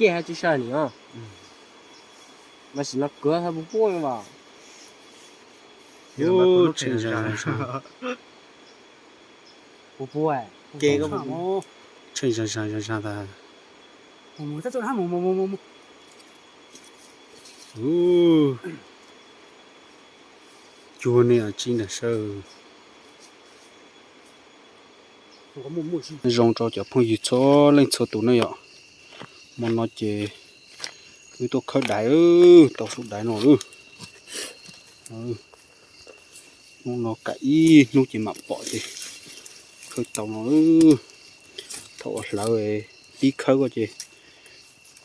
Tiaj ha tsis sai ni os. Mas sim no kuv ha pus pus vas. Pus pus. Tshee zag zag zag zag tas. Cuag ne tsis nag saw. Zoo rau cov phooj ywg txhua leej txhua tus na yom. Hmo no ces wb tuaj khawb daiv, tau sub daiv no. Hnub no kav ib hnub ces mam pom ces khawb tau no. Thaum ua hlawv pib khawb ko ces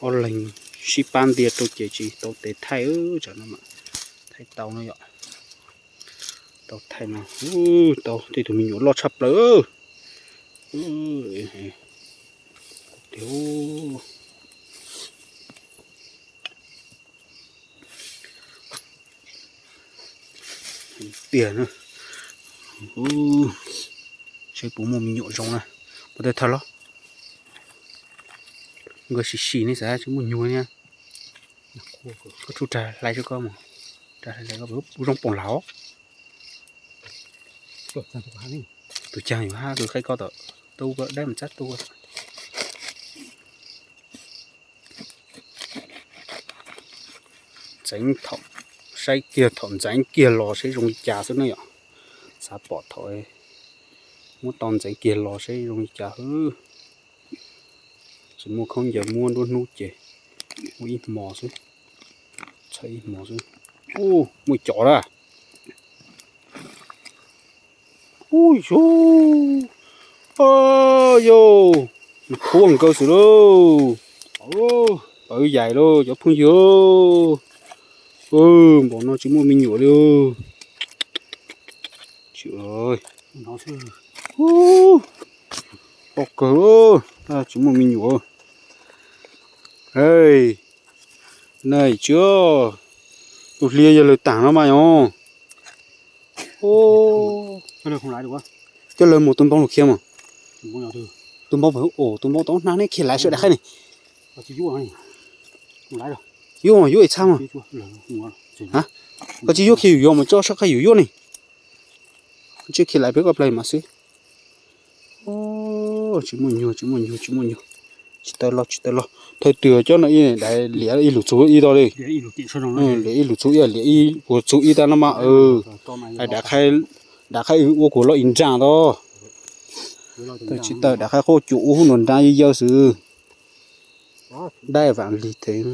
ob leeg sib pab ntiag rau ces tsis tau tes thaij, tsam no mam thaij tau no yom. Tau thaij no, tau tej tug me nyuam loj tshaj plaws. Tiag na. Seb puas muaj me nyuam zoo na. Puas tau thawj los? Nkawd sim sim ne xav tsis muaj nyuag na. Koj tsuj rag hlais rau koj mus. Rag hlais hlais koj puas zoo poom laus. Tus caag yus hab kws qaib koj tom tu ko dab mas txab tu. Ntxeev thaum, saib kiag thaum ntxeev kiag los seb zoo li cas xwb na yom. Xav pom thaum muab tau ntxeev kiag los seb zoo li cas xwb. Tsis muaj khaub ncaws muab nruab hnub ces muaj ib hmos xwb, txhawj ib hmos xwb. Ub, muaj cov na. Ub yus, yus, nws qhuav nkaus xwb lauj. Pawv yaim lauj cov phooj ywg. Npaum no tsis muaj me nyuam li. Poj kawg, tsis muaj me nyuam. Na tsis, tus hli yog lawg taag no mas yog. Coj lawg mus tus npoo lug khiav mas. Tus npoo, tus npoo tau hnab neb khiav laiv sawv dav qhaib ne. Yuav, yuav ib txhab mas. Koj tsis yuav khiav yus yuav mas tso sab qhaib yus yuav ne. Tsis khiav laiv peb koj plawg mas xwb. Tsis muaj nyuag, tsis muaj nyuag, tsis muaj nyuag. Tsis tau loj, tsis tau loj. Thawj twg cov no ib daim liam ib lus txug ib tau li. Liam ib lus txug ib, liam ib puas txug ib tag no mas. Dav qhaib, dav qhaib ua kuv loj ib nraag tau. Tsis tau dav qhaib qhuav cuam ua hub nua nraag yawg yawg xwb. Dab vam lig thev.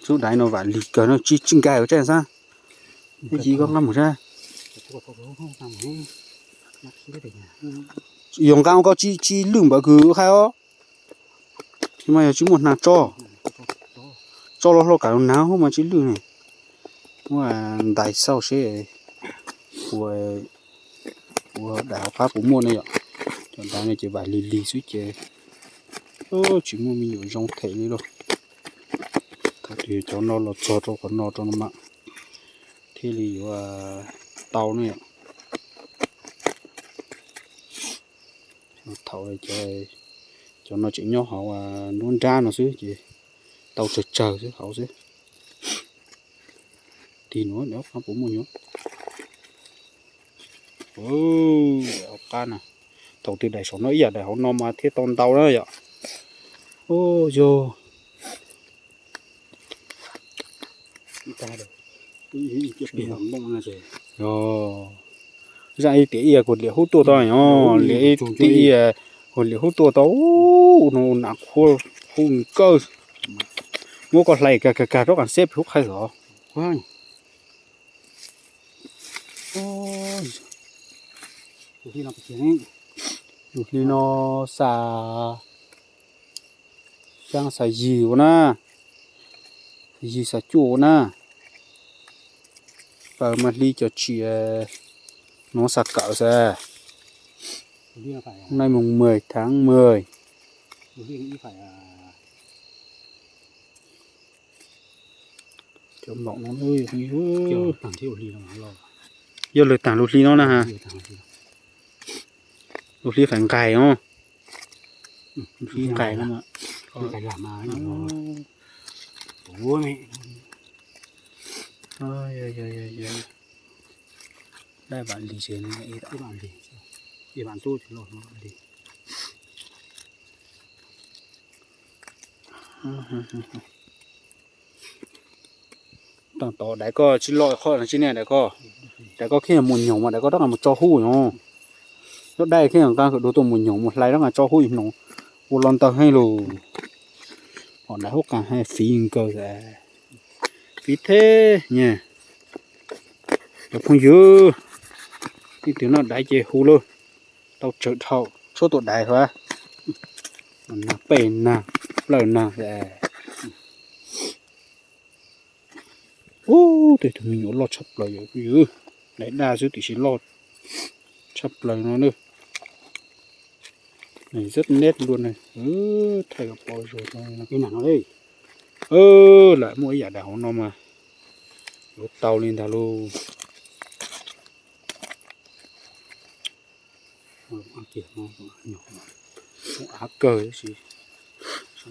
Xub daiv no vam lig kawg no tsis, tsis nkaig ua tsaib xab. Yig koj nqaj mus sab. Yog nqa koj tsis, tsis lwj npaum kws qhaib os. Mas yog tsis muaj hnav tso, tso los hlo kam lug hnav hub mas tsis lwj ne. Muab ntais xauj seb puas, puas daim hauv qab puas muaj ne yom. Cov ntawd no ces vam lig lig xwb ces tsis muaj me nyuam zoo them li lauj. Thaum twg cov no los txog rau qhov no rau no mas thiaj li yuav tau ne yom. Thaum cov no tseem nyob hauv nruab nrab no xwb ces tau tsawg tsawg xwb hauv xwb. Tig nuav daim hauv qab puas muaj nyuam. Daim hauv qab na, thaum twg daim saum no ib yam daim hauv no mas thiaj tau ntau na yom. Yog zaj ib tiam ib kuv liam hub tuaj tau, liam ib tiam ib kuv liam hub tuaj tau, no na qhuav hub kawg. Muab koj hlais kag kag kag rov qab xeb pem hub qhaib xwb. Lub hli no xav, xyaa xav yig ua na, yig xav cuaj ua na. Paws mas hli cov tsim, nuav xav kawm xav. Nay mùng mười tháng mười. Yog lwg taag lub hli no na ha. Lub hli faib nqaig os. Hli nqaig no mas. Dai vam lis, ib vam ntub los lis. Tag tod dais koj tsis loj qhov no tsis niaj dais koj, dais koj khiav mus nyoos mas dais koj rov qab mus tso hub no. Lub dais khiav nqa kom dua tuaj mus nyoos mus hlais rov qab tso hub ib hnub, ua los ntawd heev lawm. Hom dais hub qas heev fiv nkaus, fiv thiab nyab. Cov phooj ywg, leej twg noj dais ces hu lauj, tau tsawg dhau tshuab tus dais hov. Nag pej nag, plaws nag. Ub, tej tug me nyuam loj tshaj plaws yom, dais daj xwb tiam sis loj tshaj plaws no na. Zab neb dua na, thaij pov zog no. Lam muaj ib yam dais hauv no mas yuav tau li ntag lauj. Av kawg tab sis,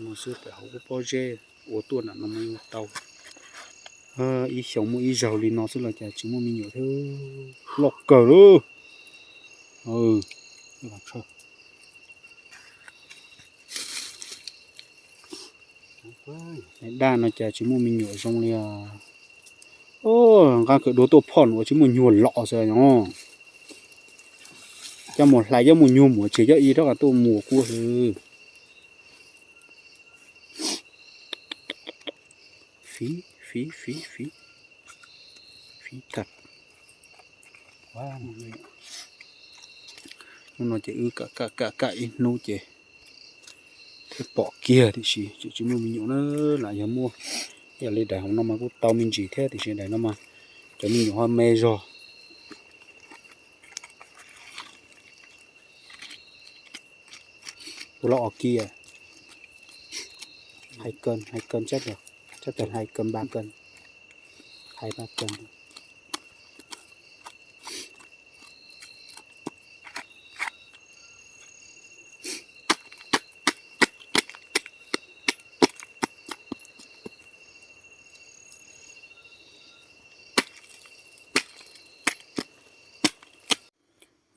no xwb pem hauv pob zeb ua tuaj nram no mas yeej tau. Ib xyoos muaj ib zaug li no xwb los cas tsis muaj me nyuam thiab, loj kawg lauj. Dais daj no cas tsis muaj me nyuam zoo li os. Nqa khawm dua tuaj phoj nuav tsis muaj nyuag los xwb os. Coj mus hlais coj mus nyuag muam tseg coj ib rab qas tuaj muas kuj hwv. Fiv, fiv, fiv, fiv, fiv tag. Hnub no ces wb kam kam kam ib hnub ces thiaj pom kiag tiam sis tseem tsis muaj me nyuam na. Lam yog muaj, yog li dais hauv no mas kuj tau me ntsis thiab tiam sis dais no mas cov me nyuam ho me zog. Ua los os kiag, hai cân, hai cân chắc là, chắc là hai cân, ba cân, hai ba cân.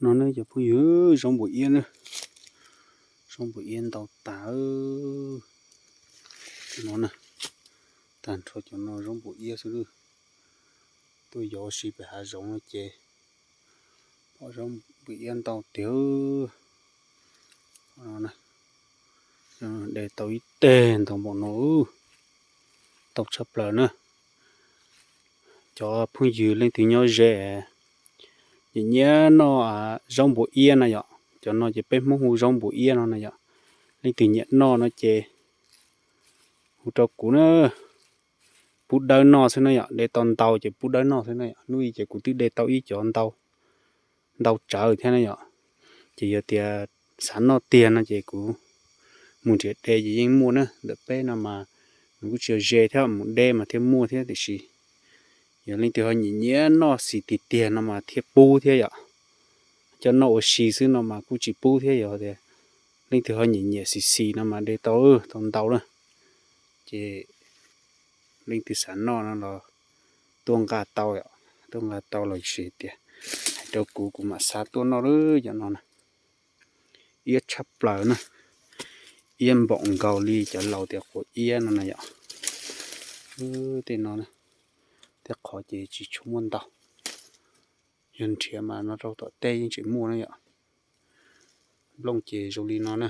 No ne cov phooj ywg, zaub npua iab na, zaub npua iab ntau tas. No na, tag nrho cov no zaub npua iab xwb. Tuaj yos ua si pem hav zoov no ces pom zaub npua iab ntau tiag. De tau ib teg ntau npaum no, tau tshaj plaws na. Cov phooj ywg leej twg nyob ze nyiam nyiam noj zaub npua iab no yom, cov no ces peb Hmoob hu zaub npua iab no na yom. Leej twg nyiam noj no ces hu rau kuv na. Pub dawb noj xwb na yom, de tau ntau ces pub dawb noj xwb na yom. Hnub ib ces kuv twb de tau ib cov ntau, ntau tsawv thiab na yom. Ces yog tias xav noj tiag no ces kuv mus nrhiav de ces yeej muaj na. Ntawm peb no mas nws kuj tsis yog ze thiab, mus de mas thiaj muaj thiab tiam sis yog leej twg ho nyiam nyiam noj xis tiag tiag no mas thiaj pub thiab yom. Coj noj ua si xwb no mas kuj tsis pub thiab, yog tias leej twg ho nyiam nyiam xis xis no mas de tau, tau ntau na. Ces leej twg xav noj no los tuaj nqa tau, tuaj nqa tau los sis tias hais rau kuv, kuv mam xa tuaj noj lawm. Cov no na, iab tshaj plaws na, iab npaum nkaus li cov laus tias quav iab no na yom. Tej no, tej qhov ces tsis tshua muaj ntau, yog nrhiav mas no rau tom tej yeej tseem muaj na yom. Nplooj ces zoo li no na.